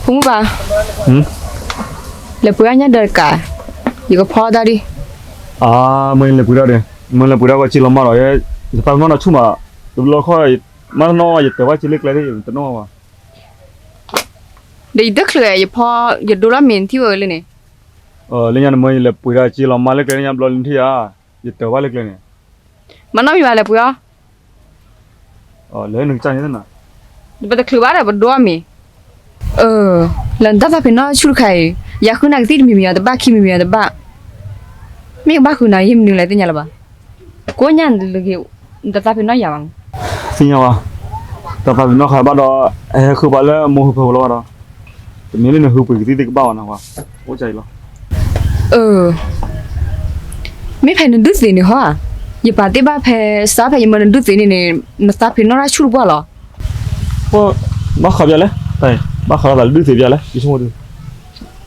ဖိမုၣ်ပၢ်, လဲၤပှ့ၤအီၣ်ညၣ်ဒၢးတကး, ယကဖီတၢ်ဒံး. အါ, မ့ၢ်လဲၤပှ့ၤဒၣ်ဒီး, မ့ၢ်လဲၤပှ့ၤဒၣ်ကီး စ့လီၤမၢ်ဒီး, ယသးပ့ၤနီၣ်နၤဆူၣ်မး, တဘျီခီၣ်, မ့ၢ်တနီၣ် ယတၢၤဘၣ်စ့လၢကျဲသ့ၣ် ယတနီၣ်ဘၣ်. ဒီးယတချုး ယဖီ, ယဒိလီၤမ့ၢ်ထံၣ်ဝဲလၢန့ၣ်. လၢညါန့ၣ် မ့ၢ်လဲၤပှ့ၤဒၣ်စ့လီၤမၢ်လၢကျဲလၢညါဘျီလံထံၣ်ဧါ, ယတၢၤဘၣ်လၢကျဲန့ၣ်. မ့ၢ်နီၢ်မံၤဘၣ်လဲၤပှ့ၤအီၣ် လၢနကစၢ်န့ၣ်, ပတချုးဘၣ်ဒီးပဒိအီၣ်မ့ၢ်. လၢနတၢ်သးပ့ၤနီၣ်ဆူၣ်တခါအံၤ, ယဃုနၤကသံၣ်တမံၤမံၤအီၤတဘၣ် ခံမံၤမံၤအီၤတဘၣ်, မ့ၢ်ကဘၣ်ဃုနၤ ယမနုၤလဲၣ်သ့ၣ်ညါလၢၤဘၣ်. ကိးညါလၢဂ့ၤ, နတၢ်သးပ့ၤနီၣ်ယၤဘၣ်. သ့ၣ်ညါဝဲ, တၢ်သးပ့ၤနီၣ်ဃာ်ဘၣ်ဒီး, ဟဲဃုပှၤလၢမိၢ်ဟၢဖၢလီၤဘၣ်ဒီး, တမ့ၢ်လၢနဃုပှ့ၤကသံၣ်သ့ၣ်ကဘၣ်ဘၣ်နၤဝဲ, အိၣ်ကၢအံၤလီၤ. မ့ၢ်ဖဲနဒုးသ့န့ၣ်ဟီဧါ, ယပာ်တ့ၢ်ဘၣ်ဖဲစးဖဲယမၢနဒုးသ့န့ၣ်န့ၣ်, နသးပ့ၤနီၣ်တၢ်ဆူၣ်တပှၢ်လီၤ. ဘၣ်ဃးပျဲလဲၣ်, ဘၣ်ဃးလီၤသးလၢဒုးသ့ပျဲလဲၣ်, ယဆိကမိၣ်ဒုး,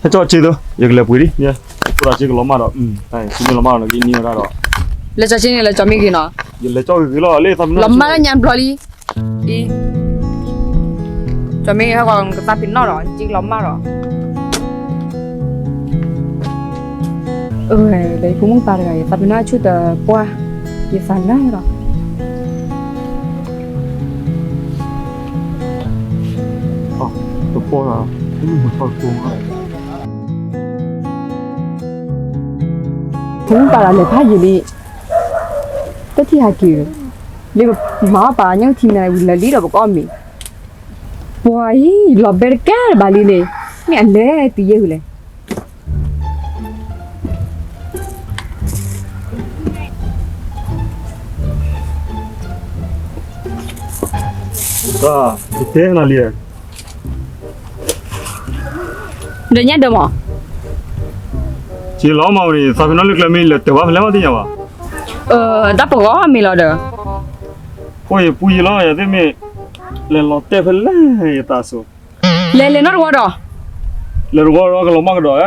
ဟဲကၠီၣ်စ့သု, ယကလဲၤပှ့ၤဒံး, ဖိသၣ်စ့ကလီၤမၢ်ဒီး, မ့ၢ်လီၤမၢ်ဒီးကနံၤဝဲဒၣ်ဒီး, လဲၤကၠီၣ်စ့န့ၣ် လဲၤကၠီၣ်မ့ၢ်ဂ့ၤနီၤ, ယလဲၤကၠီၣ်ဂ့ၤဂ့ၤလီၤ လၢသးပ့ၤနီၣ် လီၤမၢ်လၢညါဘျီလံ. အံၤ, ကၠီၣ်မ့ၢ်ဟဲကီးနကသးပ့ၤနီၣ်ဒီး စ့ကလီၤမၢ်ဒီး, လၢယဖိမုၣ်ပၢ်တဂၤအံၤ သးပ့ၤနီၣ်ဆူၣ်တပှၢ်, ယသးနၢ်လီၤ. တပှၢ်, ဖိမုၣ်ပၢ်ဒီးလဲၤဖးယံာ်လံ, တထံၣ်ဟးက့ၤ, လၢပမၤအီၣ်ပာ်ညၣ်ထံန့ၣ် ဝံၤလၢာ်လံဒီးပကအီၣ်မ့ၤ, ပှၤအံၤ လီၤဘဲတကဲဘၣ်လံန့ၣ်, မ့ၢ်အလဲၤတုၤယဲၢ်ဝံၤလဲၣ်. တတဲနၤလံ, ဒီးညၣ်ဒၢးမး, စ့လီၤမၢ်ဝဲန့ၣ် သးပ့ၤနီၣ်လၢကျဲမ့ၢ်လဲၤတၢၤဘၣ်ဖဲလဲၣ်မးသ့ၣ်ညါဘၣ်, တၢ်ပဂီၢ်မ့ၢ်လီၤဒီး, ဖိယပူယံာ်လီၤ ယသ့ၣ်မ့ၢ်, လဲၤလီၤတဲာ်ဖဲလဲၣ်ယသးစိၤ, လဲၤလဲၤနီတဝီဒီး, လဲၤတဝီဒီးကလီၤမၢ်ကဒီးဧါ.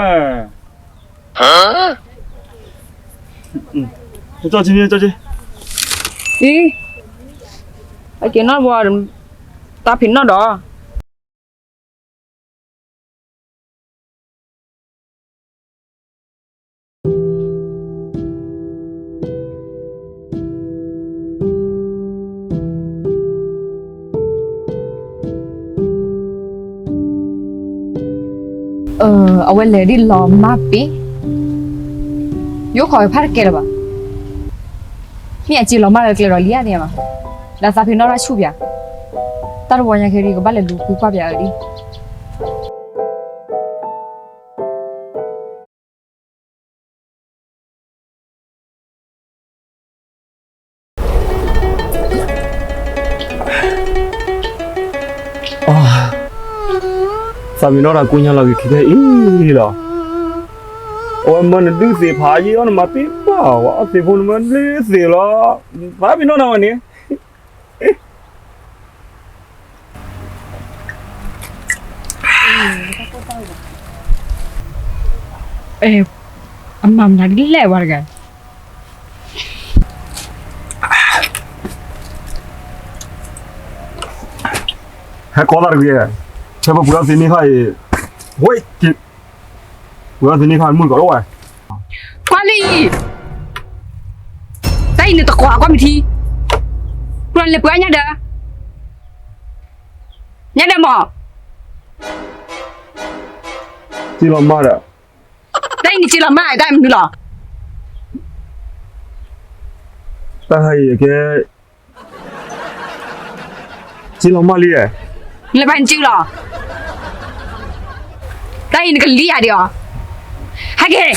ကၠီၣ်ကၠီၣ်, အံၤ, အက့ၤနီၣ်ဘၣ်, သးပ့ၤနီၣ်ဒီး အဝဲလဲၤဒ်လီၤမၢ်ပ့ၤ, ယိၣ်ခိးဖးတကဲလၢၤဘၣ်, မ့ၢ်အစ့လီၤမၢ်လၢကျဲဒီးလံဧါန့ၣ်ဘၣ်, ဒီးသးပ့ၤနီၣ်တၢ်ဆူၣ်ပၠး, တၢ်တဝီညါခဲဒ်ကဘၣ်လဲၤလူၤဃုကွၢ်ပၠးအီၤဒ် သးပ့ၤနီၣ်တၢ်ကိးညါလီၤက့ၤခံဖဲအံၤလီၤ, အဝဲမၢနဒုးသ့ၣ်ဖးယံာ်အီၤနမၤသ့ဘၣ်ဝဲ အီၣ်သ့ၣ်ဖိနမၢလၢသ့ၣ်လီၤ, သးပ့ၤနီၣ်နၤဝဲန့ၣ် အမၤမနုၤဒ်လဲၣ်ဝဲတဂၤ, ဟဲကိးသးတဂ့ၤ, ထဲပပှ့ၤအီၣ်သ့န့ၢ်ခါအံၤ, ဝဲ, ပှ့ၤအီၣ်သ့န့ၢ်ခါမုၢ်ကီးလီၤဝဲ, ကွၢ်လံ, တၢ်အံၤနတကွၢ်ကွၢ်မ့ၢ်ထံ, ပှၤလဲၤပှ့ၤအီၣ်ညၣ်ဒၢး, ညၣ်ဒၢးမး, စ့လီၤမၢ်ဒီး, တၢ်အံၤနစ့လီၤမၢ် တၢ်အံၤမနုၤလီၤ, တၢ်ဟဲအံၤကဲ စ့လီၤမၢ်လံဧါ, နလဲၤပှ့ၤနစုလီၤ, တၢ်အံၤနကလံၤဧါဒံးအီၤ, ဟဲက့ၤ